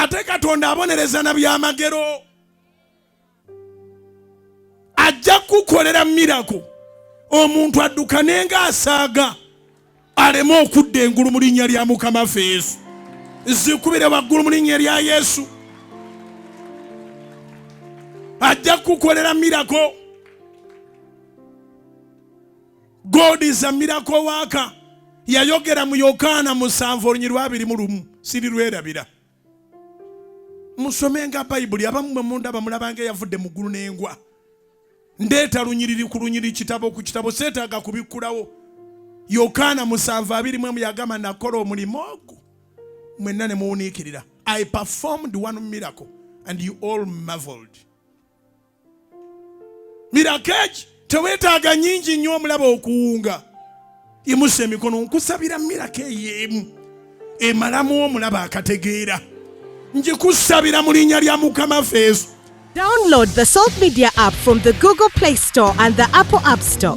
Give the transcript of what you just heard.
Ate Katonda abonereza na byamagero. Ajja kukukolera miracle omuntu addukane ng'asaaga aleme okudda engulu mu linnya lya Mukama ffe Yesu. Zikubire waggulu mu linnya lya Yesu. Ajja kukukolera miracle. God is a miracle worker. Yayogera mu Yokaana 7 olunyiriri lwa 21, sirirwerabira. Musomenga Bayibuli, abamu mwe mundaba mulabanga eyavudde mu ggulu n'engwa. Ndeeta lunyiriri ku lunyiriri, kitabo ku kitabo, seetaaga kubikkulawo. Yokaana 7:21 yagamba, nakola omulimu ogwo mwenna ne muwuniikirira. I performed one miracle and you all marveled. Miracle eki teweetaaga nnyingi nnyo omulaba okuwunga. Yimusa emikono, nkusabira miracle eyo emu emalamu omulaba akategeera. Ngikusabira mu linnya lya Mukama ffe Yesu. Download the Salt Media app from the Google Play Store and the Apple App Store.